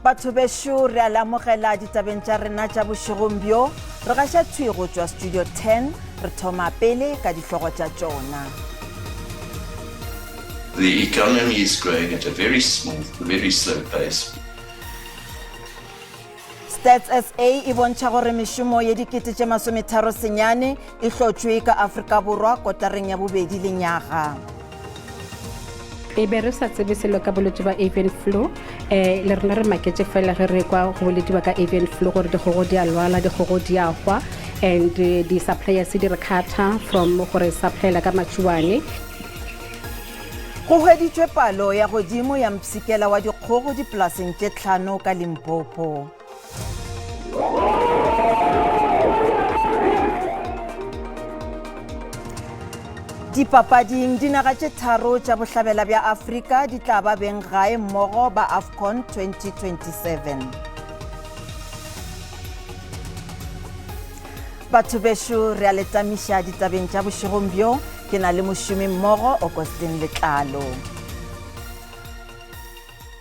Batho bešo re a le amogela ditabeng tša rena tša bošegong bjo. Re gaša thwi go tšwa Studio 10. Re thoma pele ka dihlogo tša tšona. The economy is growing at a very small, very slow pace. Stats SA e bontšha gore mešomo ye 39,000 e hlotšwe ka Afrika Borwa kotareng ya bobedi lenyaga. E be re sa tsebe selo ka bolwetši ba avian flu. Um le rena re maketše fela ge re kwa go bolediwa ka avian flu gore dikgogo di a lwala, dikgogo di a hwa and di-suppliers di re cutter from gore supplyela ka matšuane. Go hweditšwe palo ya godimo ya mpshikela wa dikgogo dipolaseng tše tlhano ka Limpopo. Dipapading, dinaga tše tharo tša bohlabela bja Afrika di tla ba beng gae mmogo ba AFCON 2027. Batho bešo re a le tamiša ditabeng tša bošegong bjo. Ke na le mošomi mmogo Augustine Letlalo.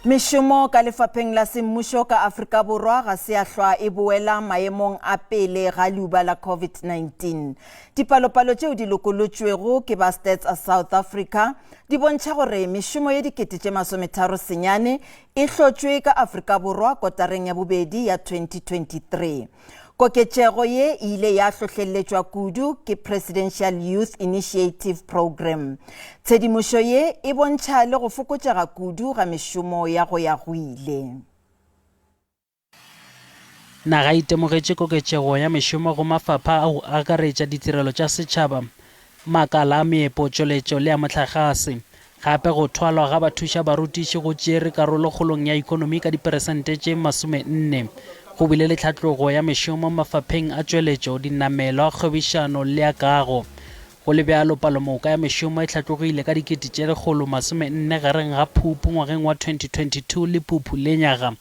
Mešomo ka lefapheng la semmušo ka Afrika Borwa ga se ya hlwa e boela maemong a pele ga leuba la COVID-19. Dipalopalo tšeo di lokolotšwego ke ba Stats South Africa di bontšha gore mešomo ye 39,000 e hlotšwe ka Afrika Borwa kotareng ya bobedi ya 2023. Koketšego ye e ile ya hlohleletšwa kudu ke Presidential Youth Initiative Programme. Tshedimošo ye e bontšha le go fokotšega kudu ga mešomo ya go ya go ile. Naga e itemogetše koketšego ya mešomo go mafapha a go akaretša ditirelo tša setšhaba, makala a meepo, tšweletšo le a mohlagase. Gape go thwalwa ga bathušabarutiši go tšere karolo kgolong ya ekonomi ka diperesente tše 40. Go bile le tlhatlogo ya mešomo mafapheng a tšweletšo, dinamelwa, kgwebišano le a kago. Go le bjalo, palomoka ya mešomo e hlatlogile ka 144,000 gareng ga Phupu ngwageng wa 2022 le Phuphu lenyaga,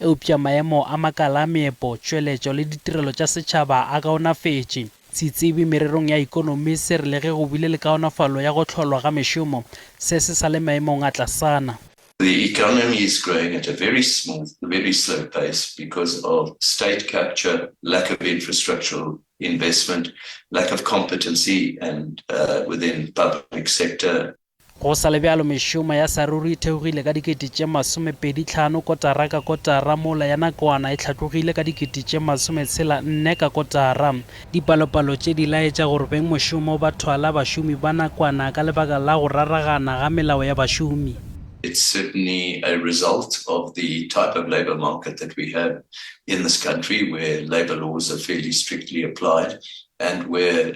eupša maemo a makala a meepo, tšweletšo le ditirelo tša setšhaba a kaonafetše. Setsebi mererong ya ikonomi se re le ge go bile le kaonafalo ya go hlolwa ga mešomo, se se sa le maemong a tlasana. The economy is growing at a very small, very slow pace because of state capture, lack of infrastructural investment, lack of competency and within public sector. Go sa le bjalo, mešomo ya sa ruri e theogile ka 25,000 kotara ka kotara mola ya nakwana e hlatlogile ka 64,000 ka kotara. Dipalopalo tše di laetša gore bengmošomo ba thwala bašomi ba nakwana ka lebaka la go raragana ga melao ya bašomi. It's certainly a result of the type of labour market that we have in this country where labour laws are fairly strictly applied and where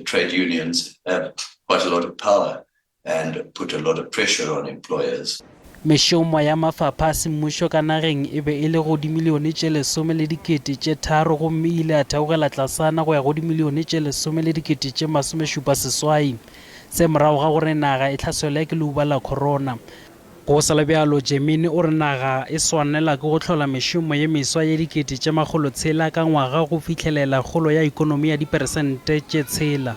trade unions have quite a lot of power and put a lot of pressure on employers. Mešomo ya mafapha a semmušo ka nageng e be e le go dimilione tše lesome le dikete tše tharo gomme e ile ya theogela tlasana go ya go dimilione tše lesome le dikete tše masomešupa seswai. Se morago ga gore naga e hlaselwe ke leuba la corona. Go sa le bjalo, Jemini o re naga e swanela ke go hlola mešomo ye meswa ye 600,000 ka ngwaga go fihlelela kgolo ya ekonomi ya diperesente tše tshela.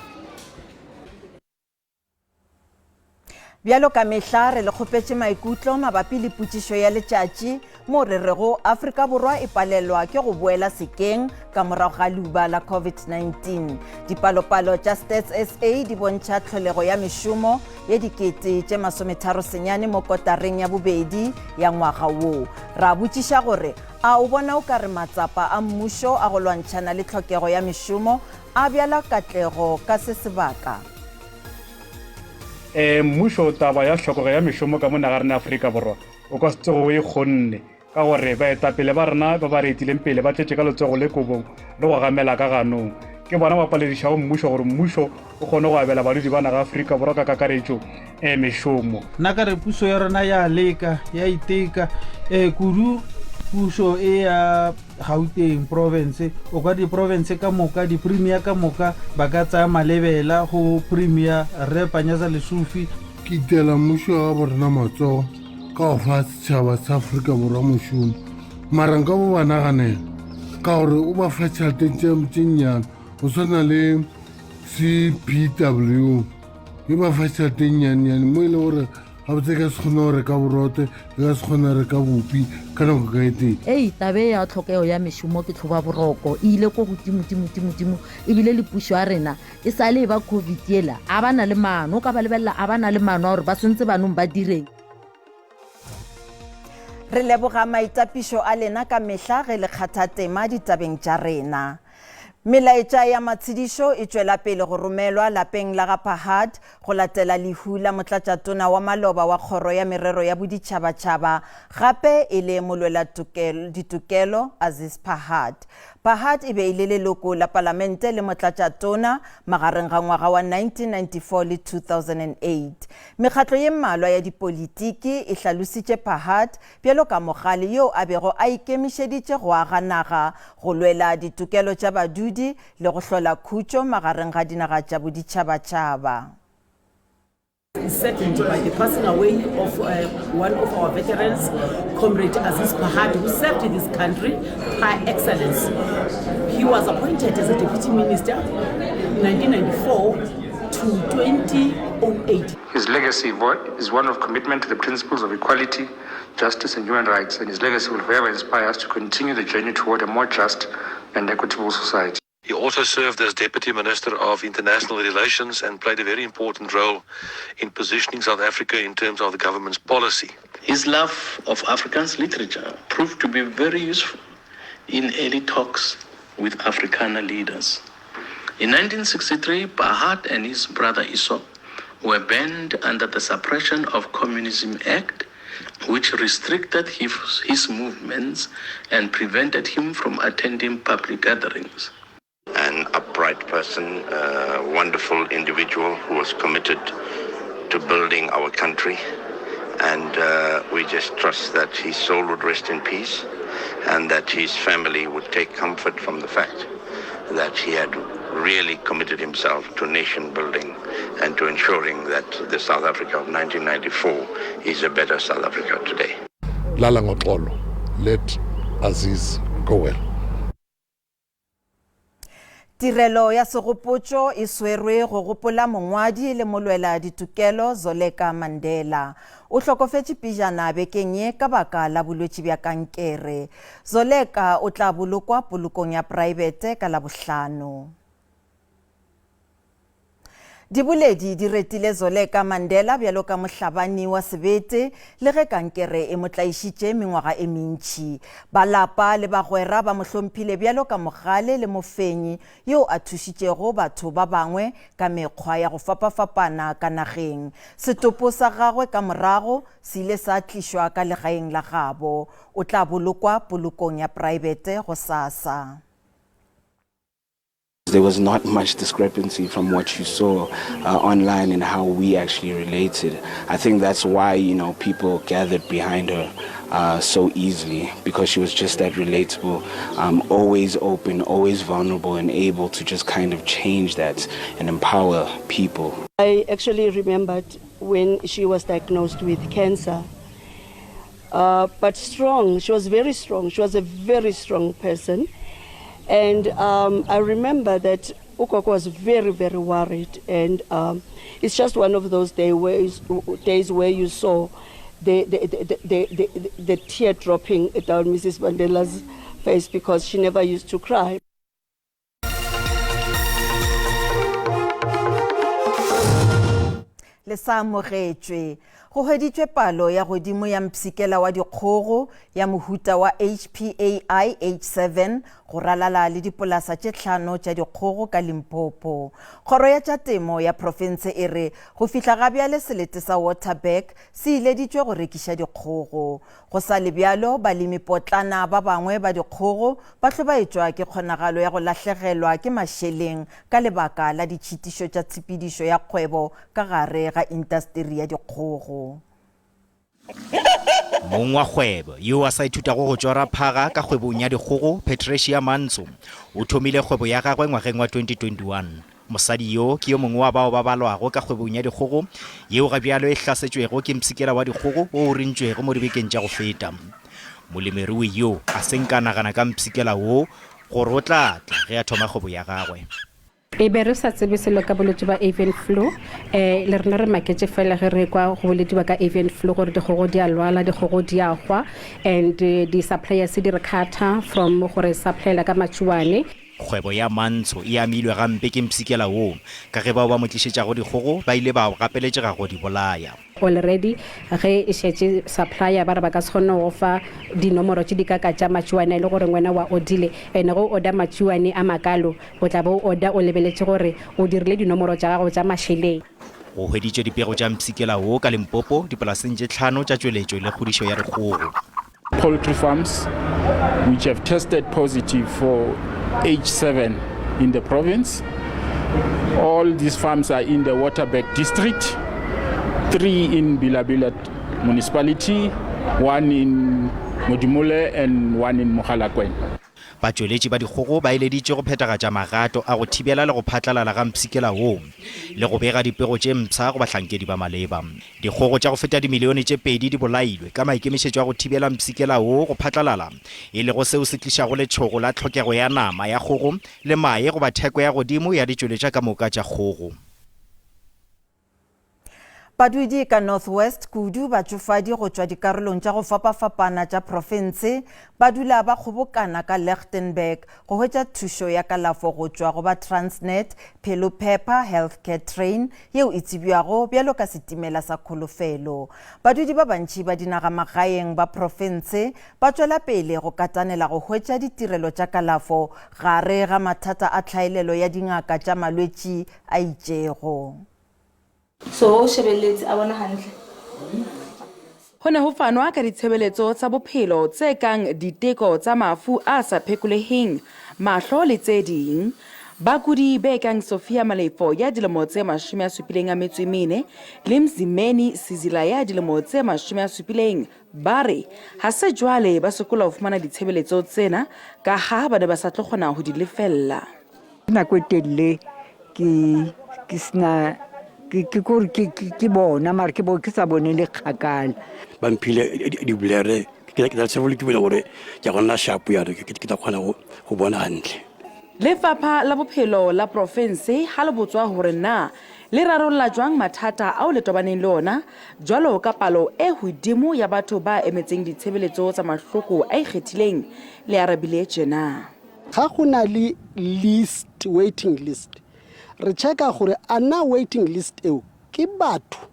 Bjalo ka mehla re le kgopetše maikutlo mabapi le potšišo ya letšatši moo re rego Afrika Borwa e palelwa ke go boela sekeng ka morago ga leuba la COVID-19. Dipalopalo tša Stats SA di bontšha tlholego ya mešomo ye 39,000 mo kotareng ya bobedi ya ngwaga wo. Ra botšiša gore a o bona o ka re matsapa a mmušo a go lwantšhana le tlhokego ya mešomo a bjala katlego ka se sebaka? Ee, mmušo taba ya hlokego ya mešomo ka mo naga rena Afrika Borwa o ka se tsoge o e kgonne ka gore baetapele ba rena ba ba re etileng pele ba tletše ka letsogo le kobong le go gamela ka ganong. Ke bona ba paledišago mmušo gore mmušo o kgone go abela badudi ba naga Afrika Borwa ka kakaretšo e mešomo. Nna ka re puso ya rena ya leka, ya iteka, um kudu pušo e ya Gauteng province, o kwa diprovince ka moka, di-premier ka moka ba ka tsaya malebela go Premier Rre Panyaza Lesufi. Ke itela mmušo wa gabo rena matsogo ka go fa setšhaba sa Afrika Borwa mošomo, mara nka bo ba naganela ka gore o ba fa tšhelete tše nnyane go swana le CPW e ba fa tšhelete e nnyanenyane mo e le gore. Gabotse e ka se kgone go reka borotho, e ka se kgone go reka bupi ka nako ka e tee. Ei, taba e ya tlhokego ya mešomo ke tlhoba boroko, e ile ko godimo dimo dimo dimo, ebile le pušo ya rena e sa le e ba Covid yela, a ba na le maano, o ka ba lebelela a ba na le maano a gore ba sentse banong ba direng. Re leboga maitapišo a lena ka mehla ge le kgatha tema ditabeng tša rena. Melaetša ya matshedišo e tšwela pele go romelwa lapeng la ga Pahad go latela lehu la motlatšatona wa maloba wa Kgoro ya Merero ya Boditšhabatšhaba gape e le molweladitokelo Aziz Pahad. Pahad e be e le leloko la palamente le motlatšatona magareng ga ngwaga wa 1994 le 2008. Mekgatlo ye mmalwa ya dipolitiki e hlalositše Pahad bjalo ka mogale yo a bego a ikemišeditše go aga naga, go lwela ditokelo tša badudi le go hlola khutšo magareng ga dinaga tša boditšhabatšhaba. is saddened by the passing away of uh, one of our veterans, Comrade Aziz Pahad, who served this country par excellence. He was appointed as a deputy minister in 1994 to 2008. His legacy is one of commitment to the principles of equality, justice, and human rights, and his legacy will forever inspire us to continue the journey toward a more just and equitable society. He also served as Deputy Minister of International Relations and played a very important role in positioning South Africa in terms of the government's policy. His love of Afrikaans literature proved to be very useful in early talks with Afrikaner leaders. In 1963, Pahad and his brother Isop were banned under the Suppression of Communism Act, which restricted his, his movements and prevented him from attending public gatherings. An upright person, a wonderful individual who was committed to building our country. And uh, we just trust that his soul would rest in peace and that his family would take comfort from the fact that he had really committed himself to nation building and to ensuring that the South Africa of 1994 is a better South Africa today. Lala ngoxolo, let Aziz go well. Tirelo ya segopotšo e swerwe go gopola mongwadi le molwela ditokelo Zoleka Mandela. O hlokofetše pejana bekeng ye ka baka la bolwetši bja kankere. Zoleka o tla bolokwa polokong ya praebete ka Labohlano. Diboledi di retile Zoleka Mandela bjalo ka mohlabani wa sebete le ge kankere e mo tlaišitše mengwaga e mentši. Ba lapa le bagwera ba mo hlomphile bjalo ka mogale le mofenyi yo a thušitšego batho ba bangwe ka mekgwa ya go fapafapana ka nageng. Setopo sa gagwe ka morago se ile sa tlišwa ka legaeng la gabo. O tla bolokwa polokong ya praebete gosasa. There was not much discrepancy from what you saw uh, online and how we actually related. I think that's why, you know, people gathered behind her uh, so easily because she was just that relatable, um, always open, always vulnerable, and able to just kind of change that and empower people. I actually remembered when she was diagnosed with cancer. Uh, but strong, she was very strong. She was a very strong person. And um, I remember that Ukoko was very, very worried. And um, it's just one of those day where, days where you saw the, the, the, the, the, the tear dropping down Mrs. Mandela's face because she never used to cry. Le sa amogetšwe. Go hweditšwe palo ya godimo ya mpshikela wa dikgogo ya mohuta wa HPAI H7 go ralala le dipolasa tše tlhano tša dikgogo ka Limpopo. Kgoro ya tša temo ya profense e re go fihla ga bjale selete sa Waterberg se ileditšwe go rekiša dikgogo. Go sa le bjalo, balemipotlana ba bangwe ba dikgogo ba hlobaetšwa ke kgonagalo ya go lahlegelwa ke mašeleng ka lebaka la ditšhitišo tša tshepedišo ya kgwebo ka gare ga intasteri ya dikgogo. Mong wa kgwebo yo a sa ithutago go tšwara phaga ka kgwebong ya dikgogo, Patricia Mantso, o thomile kgwebo ya gagwe ngwageng wa 2021. Mosadi yo ke yo mongwe wa bao ba balwago ka kgwebong ya dikgogo yeo ga bjalo e hlasetšwego ke mpshikela wa dikgogo wo o rintšwego mo dibekeng tša go feta. Molemirui yo a se nka nagana ka mpshikela wo gore o tla tla ge a thoma kgwebo ya gagwe. E be re sa tsebe selo ka bolwetši ba avian flu. Um le rena re maketše fela ge re kwa go bolediwa ka avian flu gore dikgogo di a lwala, dikgogo di a hwa and di-suppliers di re cutter from gore supplyela ka matšuane. Kgwebo ya Mantsho e amilwe gampe ke mpshikela wo, ka ge bao ba mo tlišetšago dikgogo ba ile ba gapeletšega go di bolaya. Already ge e šetše supplier ba re ba ka se kgone go fa dinomoro tše di ka ka tša matšuane e le gore wena wa odile and ge o order matšuane a makalo o tla be o order o lebeletše gore o dirile dinomoro tša gago tša mašeleng. Go hweditšwe dipego tša mpshikela wo ka Limpopo dipolaseng tše tlhano tša tšweletšo le kgodišo ya dikgogo. Poultry farms which have tested positive for H7 in the province. All these farms are in the Waterberg district, three in Bilabila municipality, one in Modimolle and one in Mogalakwena. Batšweletši ba dikgogo ba eleditšwe go phethagatša magato a go thibela le go phatlalala ga mpshikela wo le go bega dipego tše mpsha go bahlankedi ba maleba. Dikgogo tša go feta dimilione tše pedi di bolailwe ka maikemišetšo a go thibela mpshikela wo go phatlalala, e lego seo se tlišago letšhogo la tlhokego ya nama ya kgogo le mae goba theko ya godimo ya ditšweletša ka moka tša kgogo. Badudi ka North West, kudu batšofadi go tšwa dikarolong tša go fapafapana tša profense, ba dula ba kgobokana ka Lichtenburg go hwetša thušo ya kalafo go tšwa go ba Transnet Phelophepa Healthcare Train yeo e tsebjago bjalo ka setimela sa kholofelo. Badudi ba bantši ba dinagamagaeng ba profense ba tšwela pele go katanela go hwetša ditirelo tša kalafo gare ga mathata a tlhaelelo ya dingaka tša malwetši a itšego. So o shebelletse a bona hantle. Ho ne ho fanwa ka ditshebeletso tsa bophelo tse kang diteko tsa mafu a sa phekoleheng, mahlo le tse ding. Bakudi be kang Sophia Malefo ya dilemo tse 74 le Mzimeni Sizila ya dilemo tse 70 ba re ha se jwale ba sokola ho fumana ditshebeletso tsena kaha ba ne ba sa tlo kgona ho di lefella. Nako e telele ke ke sena ke ke kore ke ke bona mara ke bo ke sa bone le kgakala. Ba mphile dibolere ke tla tshepo le tumelo gore ke go nna sharp ya ke tla kgona go bona hantle. Lefapha la Bophelo la profense ha le botswa hore na le rarolla jwang mathata ao le tobaneng le ona jwalo ka palo e hodimo ya batho ba emetseng ditshebeletso tsa mahloko a ikgethileng, le arabile tjena. Ga go na le list, waiting list, re checka gore a na waiting list eo ke batho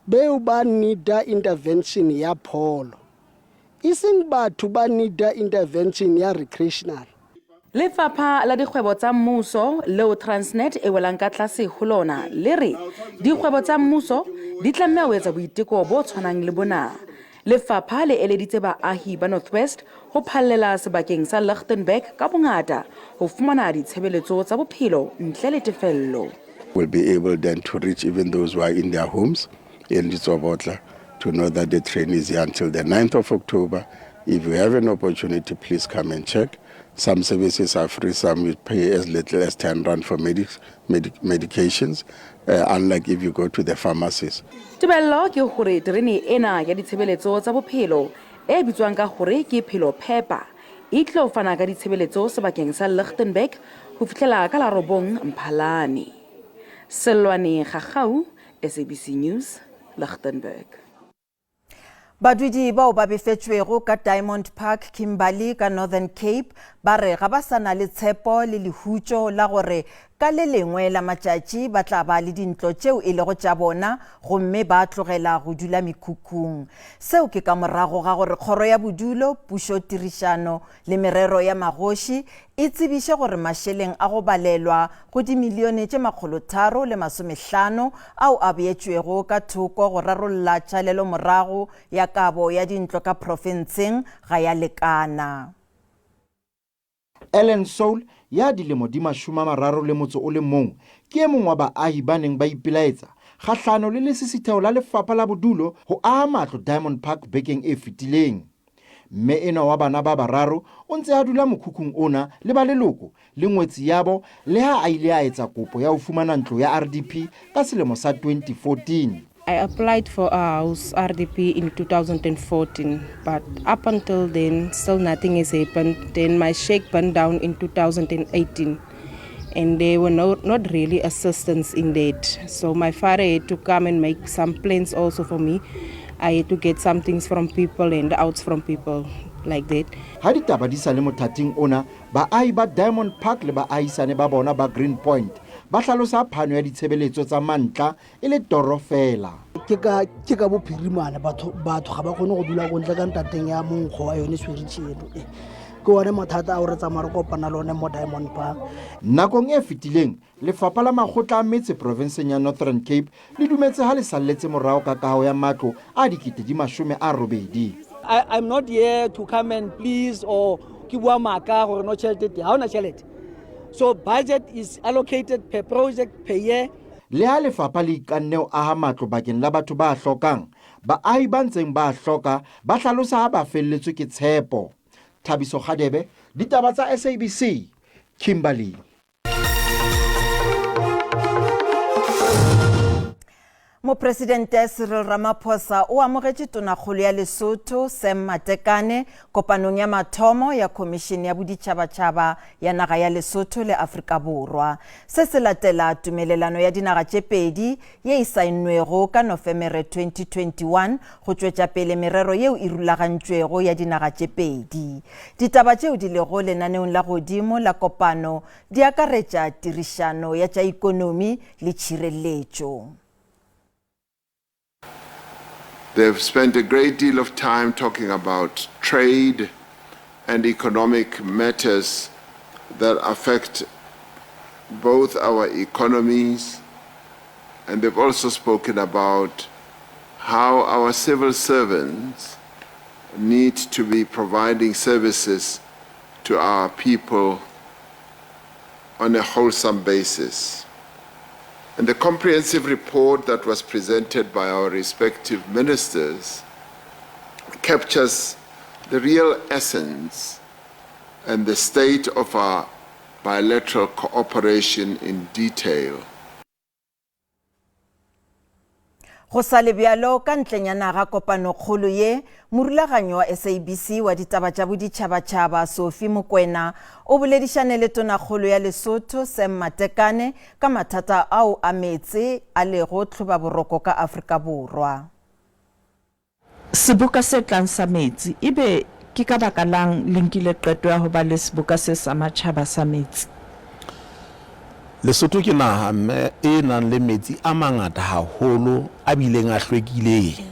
beo ba needa intervention ya pholo, e seng batho ba needa intervention ya recreational. Lefapha la Dikgwebo tsa Mmuso, leo Transnet e welang ka tlase ho lona, le re dikgwebo tsa mmuso di tlameha ho etsa boiteko bo tshwanang le bona. Lefapha le eleditse baahi ba North West ho phallela sebakeng sa Lichtenburg ka bongata ho fumana ditshebeletso tsa bophelo ntle le tefello. We'll be able then to reach even those who are in their homes in Ditsobotla to know that the train is here until the 9th of October. If you have an opportunity, please come and check. Some services are free, some you pay as little as 10 rand for medic, medic, medications, uh, unlike if you go to the pharmacies. Tebello ke hore terene ena ya ditshebeletso tsa bophelo e bitswang ka hore ke Phelo Phepa e tlo fana ka ditshebeletso sebakeng sa Lichtenburg ho fihlela ka la robong Mphalane. Sellwane Gagau, SABC News, Lichtenburg. Badudi bao ba befetšwego ka Diamond Park, Kimberley ka Northern Cape ba re ga ba sa na le tshepo le lehutšo la gore ka le lengwe la matšatši ba tla ba le dintlo tšeo e lego tša bona gomme ba tlogela go dula mekhukhung. Seo ke ka morago ga gore Kgoro ya Bodulo, Pušo, Tirišano le Merero ya Magoši e tsebiše gore mašeleng a go balelwa go dimilione tše makgolotharo le masomehlano ao a beetšwego ka thoko go rarolla tšhalelomorago ya kabo ya dintlo ka profenseng ga ya lekana. Ellen Soul ya dilemo di 31 ke e mong wa baahi ba neng ba ipelaetsa kgahlano le lesisitheho la Lefapha la Bodulo ho aha matlo Diamond Park bekeng e fetileng. Mme enwa wa bana ba bararo o ntse a dula mokhukhung ona le ba leloko le ngwetsi yabo le ha a ile a etsa kopo ya ho fumana ntlo ya RDP ka selemo sa 2014. I applied for a house RDP in 2014, but up until then, still nothing has happened. Then my shack burned down in 2018. And there were no, not really assistance in that. So my father had to come and make some plans also for me. I had to get some things from people and outs from people like that. Ha ditaba di sa le mothating ona, baahi ba Diamond Park le baahisane ba bona ba Green Point ba hlalosa phano ya ditshebeletso tsa mantla e le toro feela. Ke ka ke ka bophirimane batho batho ga ba kgone go dula kontle ka ntateng ya monkgo wa yone sweritšhi eno e ke one mathata ao re tsamaya re kopana le one mo Diamond Park. Nakong e fetileng, Lefapha la Makgotla a Metse profenseng ya Northern Cape le dumetse ha le salletse morao ka kaho ya matlo a 80,000. I, I'm not here to come and please or ke bua maaka gore no tšhelete teng ga ona tšhelete so budget is allocated per project per year Le ha lefapha le ikanne ho aha matlo bakeng la batho ba hlokang, baahi ba ntseng ba a hloka ba hlalosa ha ba felletswe ke tshepo. Thabiso Kgadebe, Ditaba tsa SABC, Kimberley. Mopresidente Cyril Ramaphosa o amogetše Tonakgolo ya Lesotho Sam Matekane kopanong ya mathomo ya Khomišene ya Boditšhabatšhaba ya Naga ya Lesotho le Afrika Borwa. Se se latela tumelelano ya dinaga tše pedi ye e saennwego ka Nofemere 2021 go tšwetša pele merero yeo e rulagantšwego ya dinaga tše pedi. Ditaba tšeo di lego lenaneong la godimo la kopano di akaretša tirišano ya tša ikonomi le tšhireletšo. They've spent a great deal of time talking about trade and economic matters that affect both our economies, and they've also spoken about how our civil servants need to be providing services to our people on a wholesome basis. And the comprehensive report that was presented by our respective ministers captures the real essence and the state of our bilateral cooperation in detail. Go sa le bjalo, ka ntlenyana ga kopanokgolo ye, morulaganyi wa SABC wa ditaba tša boditšhabatšhaba Sophie Mokoena o boledišane le Tonakgolo ya Lesotho Sam Matekane ka mathata ao a meetse a lego tlhobaboroko ka Afrika Borwa. Seboka se tlang sa metsi. Ebe ke ka baka la'ng le nkile qeto ya ho ba le seboka se sa matjhaba sa metsi? Lesotho ke naha mme e nang le metsi a mangata haholo a bileng a hlwekileng.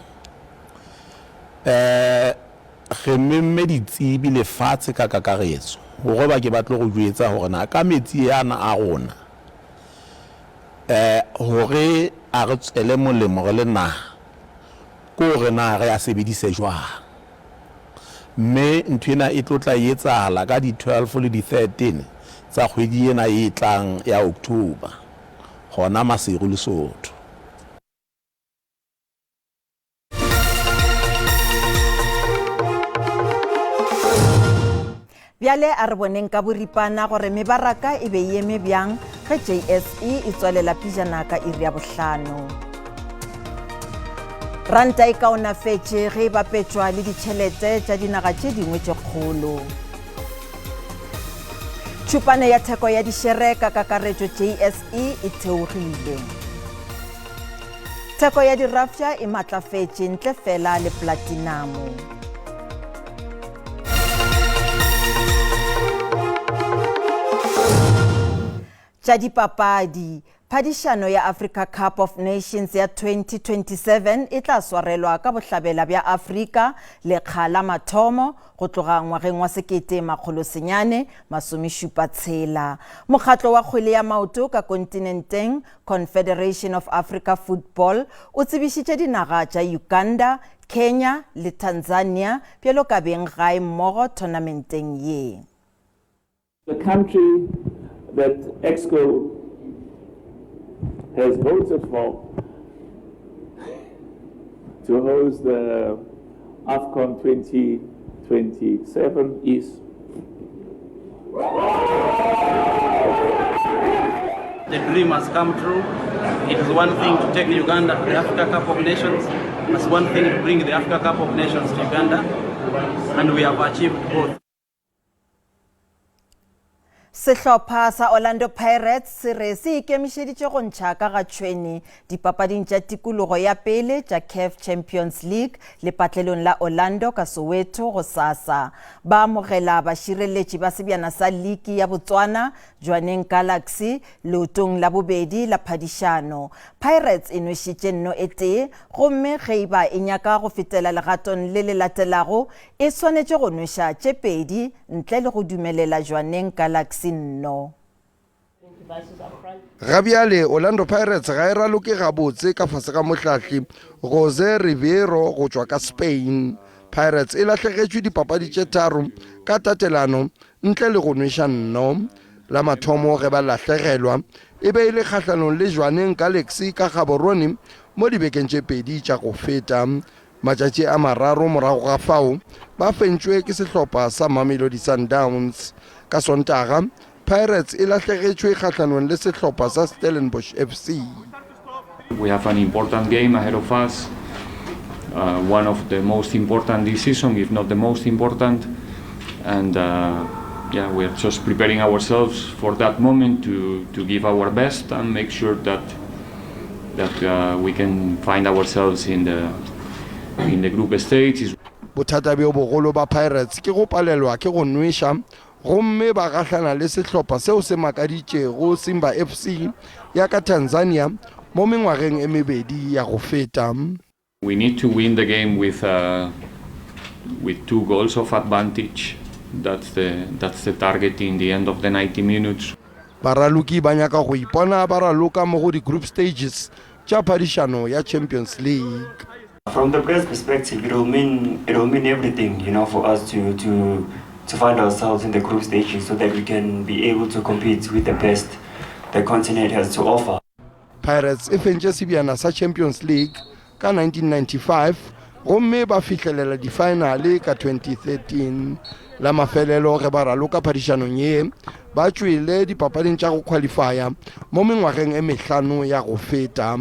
Re memme ditsebi lefatshe ka kakaretso hore ba ke ba tlo re jwetsa hore na ka metsi ana a rona hore a re tswele molemo re le naha Ke hore na re a sebedise jwang. Mme ntho ena e tlo tla e etsahala ka di 12 le di 13 tsa kgwedi ena e tlang ya October, hona Maseru, Lesotho. Bjale a re boneng ka boripana gore mebaraka e be e eme bjang ge JSE e tswalela pijana ka iri ya bohlano. Ranta e kaonafetše ge e bapetšwa le ditšhelete tša dinaga tše dingwe tše kgolo. Tšhupane ya theko ya dišere ka kakaretšo JSE e theogile. Theko ya dirafša e matlafetše ntle fela le platinamo. Tša dipapadi. Phadišano ya Africa Cup of Nations ya 2027 e tla swarelwa ka Bohlabela bja Afrika lekga la mathomo go tloga ngwageng wa 1976. Mokgatlo wa kgwele ya maoto ka kontinenteng, Confederation of Africa Football, o tsebišitše dinaga tša Uganda, Kenya le Tanzania bjalo ka beng gae mmogo thonamenteng ye. The country that Exco has voted for to host the AFCON 2027 is The dream has come true. It is one thing to take Uganda to the Africa Cup of Nations. It's one thing to bring the Africa Cup of Nations to Uganda. And we have achieved both. Sehlopha sa Orlando Pirates se re se ikemišeditše go ntšha ka ga tšhwene dipapading tša tikologo ya pele tša CAF Champions League lepatlelong la Orlando ka Soweto gosasa. Ba amogela bašireletši ba sebjana sa liki ya Botswana, Jwaneng Galaxy, leotong la bobedi la phadišano. Pirates e nwešitše nno e tee gomme ge e ba e nyaka go fetela legatong le le latelago E swanetše go nweša tše pedi ntle le go dumelela Jwaneng Galaxy nno. Ga bjale Orlando Pirates ga e raloke gabotse ka fase ga mohlahli Jose Riveiro go tšwa ka Spain. Pirates e lahlegetšwe dipapadi tše tharo ka tatelano ntle le go nweša nno. La mathomo ge ba lahlegelwa e be e le kgahlanong le Jwaneng Galaxy ka Gaborone mo dibekeng tše pedi tša go feta. Matšatši a mararo morago ga fao, ba fentšwe ke sehlopha sa Mamelodi Sundowns. Ka Sontaga, Pirates e lahlegetšwe kgahlanong le sehlopha sa Stellenbosch FC. We have an important game ahead of us, uh, one of the most important this season, if not the most important. And uh, yeah, we are just preparing ourselves for that moment to, to give our best and make sure that that uh, we can find ourselves in the in the group stage. Bothata bjo bogolo ba Pirates ke go palelwa ke go nweša gomme ba gahlana le sehlopha seo se makaditšego Simba FC ya ka Tanzania mo mengwageng e mebedi ya go feta. We need to win the game with uh, with two goals of advantage. That's the that's the target in the end of the 90 minutes. Baraloki ba nyaka go ipona ba raloka mo go di-group stages tša phadišano ya Champions League. From the players' perspective, it will mean it will mean everything, you know, for us to to to find ourselves in the group stages so that we can be able to compete with the best the continent has to offer. Pirates e fentše sebjana sa Champions League ka 1995 gomme ba fihlelela difaenale ka 2013. La mafelelo ge ba raloka phadišanong ye, ba tšwele dipapading tša go khwalifaya mo mengwageng e mehlano ya go feta.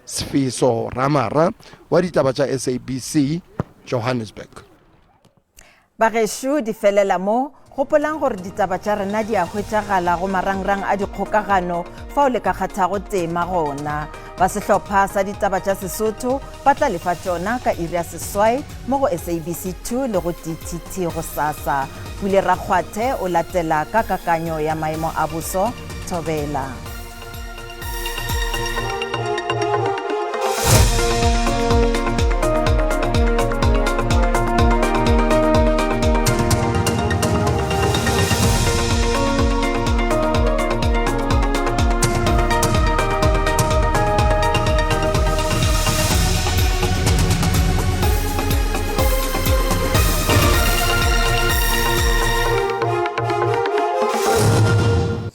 Sfiso Ramara wa ditaba tša SABC, Johannesburg. Bagešo di felela mo, gopolang gore ditaba tša rena di a hwetšagala go marangrang a dikgokagano fao le ka kgathago tema gona. Ba sehlopha sa ditaba tša Sesotho ba tla lefa tšona ka iri ya seswai mo go SABC 2 le go DTT gosasa. Pule Rakgwathe o latela ka kakanyo ya maemo a boso. Thobela.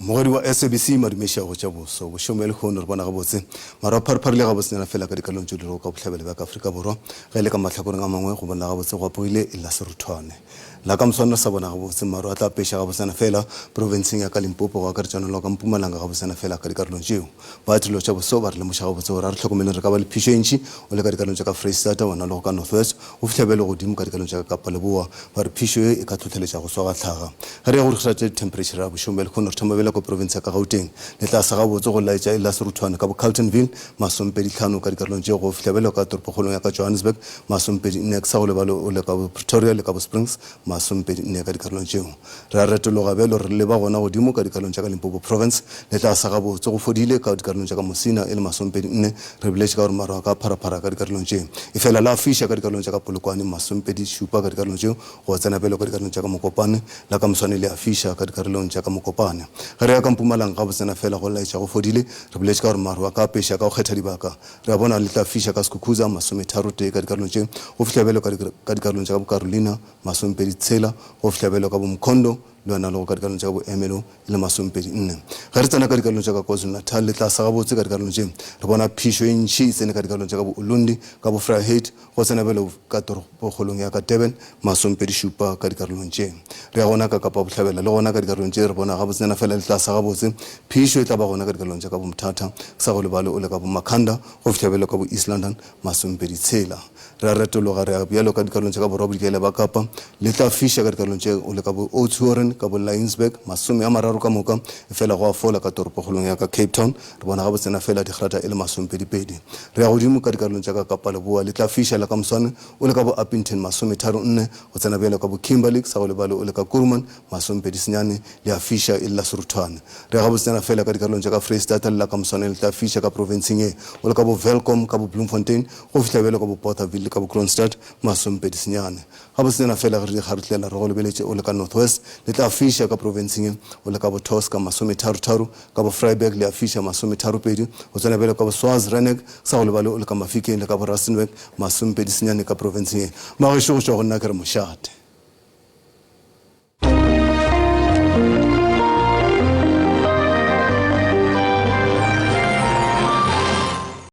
Mogwedi wa SABC Madumeša go tša boso bošego bja lehono re bona gabotse maru a pharipharile gabotsenyana fela ka dikarolong tšeo di lego ka bohlabela bja ka Afrika Borwa ge e le ka mahlakoreng a mangwe go bona gabotse go apogile e la seruthwane la ka moswane re sa bona gabotse maru a tla apeša gabotsana fela profenseng ya ka Limpopo go akaretšana le wa ka Mpumalanga gabotsana fela ka dikarolong tšeo ba tirelo tša boso ba re lemoša gabotse gore a re hlokomeleng re ka ba le phišo e ntši o le ka dikarolong tša ka Freistata wena le go ka North West Go fihla bjale godimo ka dikalong tša ka Kapa Leboa, ba re phišo ye e ka hlohleletša go swa ga hlaga. Ge re ya go dikgera tša dithemphereitšhara bošegong bja lehono, re thoma bjale ka profense ya ka Gauteng. Le tla sa gabotse go laetša e la seruthwane ka bo Carltonville, masomepedi tlhano ka dikarolong tšeo go fihla bjale ka toropokgolong ya ka Johannesburg, masomepedi nne sa go lebale o le ka bo Pretoria le ka bo Springs, masomepedi nne ka dikarolong tšeo. Re a retologa bjalo re leba gona godimo ka dikarolong tša ka Limpopo Province. Le tla sa gabotse go fodile ka dikarolong tša ka Musina e le masomepedi nne. Re boletše ka gore maru a ka pharaphara ka dikarolong tše. Efela la fiša ka dikarolong tša ka Polokwane, masomepedi šupa ka dikarolong tšeo, go tsena bjalo ka dikarolong tša ka Mokopane. La ka moswane le a fiša ka dikarolong tša ka Mokopane. Ge re ya ka Mpumalanga gabotse na fela go laetša go fodile. Re boletše ka gore maru a ka apeša ka go kgetha dibaka. Re a bona le tla fiša ka Skukuza, masometharo tee ka dikarolong tše, go fihla bjalo ka dikarolong tša ka boKarolina, masomepedi tshela, go fihla bjalo ka boMkhondo, le yona le go ka dikarolong tša ka boEmelo e le masomepedi nne. Ge re tsena ka dikarolong tša ka KwaZulu-Natal le tlase gabotse ka dikarolong tše, re bona phišo e ntši e tsene ka dikarolong tša ka boUlundi, ka boVryheid, go tsena bjalo ka toropokgolong ya ka Durban, masomepedi šupa ka dikarolong tše. Re ya gona ka Kapa Bohlabela, le gona ka dikarolong tše re bona gabotsenyana fela le tlase gabotse phišo e tla ba gona ka dikarolong tša ka boMthatha, sa go lebale o le ka boMakhanda, go fihla bjalo ka boEast London, masomepedi tshela. Re a retologa, re ya bjalo ka dikarolong tša ka borwa-bodikela ba Kapa. Le tla fiša ka dikarolong tše o le ka bo Oudtshoorn, Centurion, ka bo Laingsburg, 30 ka moka, efela go a fola ka toropokgolong ya ka Cape Town, re bona gabotsena feela digrata e le masomepedipedi. Re ya godimo ka dikarolong tša ka Kapa Leboa, le tla fiša la ka moswane o le ka bo Upington, 34, go tsena bjalo ka bo Kimberley, sa go lebale o le ka Kuruman, 29, le a fiša e le la seruthwane. Re ya gabotsena feela ka dikarolong tša ka Freistata, le la ka moswane le tla fiša ka profenseng ye o le ka bo Welkom, ka bo Bloemfontein, go fihla bjalo ka bo Bothaville le ka bo Kroonstad, 29. Gabotsenyana feela ge re di kgarutlela re go lebeletše o le ka North West, le tla fiša ka profenseng ye, o le ka bo Tosca, masometharotharo, ka bo Vryburg le a fiša, masometharopedi, go tsena bjalo ka bo Swarz, Rheneck, sa go lebale o le ka Mafikeng le ka bo Rustenburg, masomepedisenyane ka profenseng ye. Magešo go tšwa go nna ke re mošate.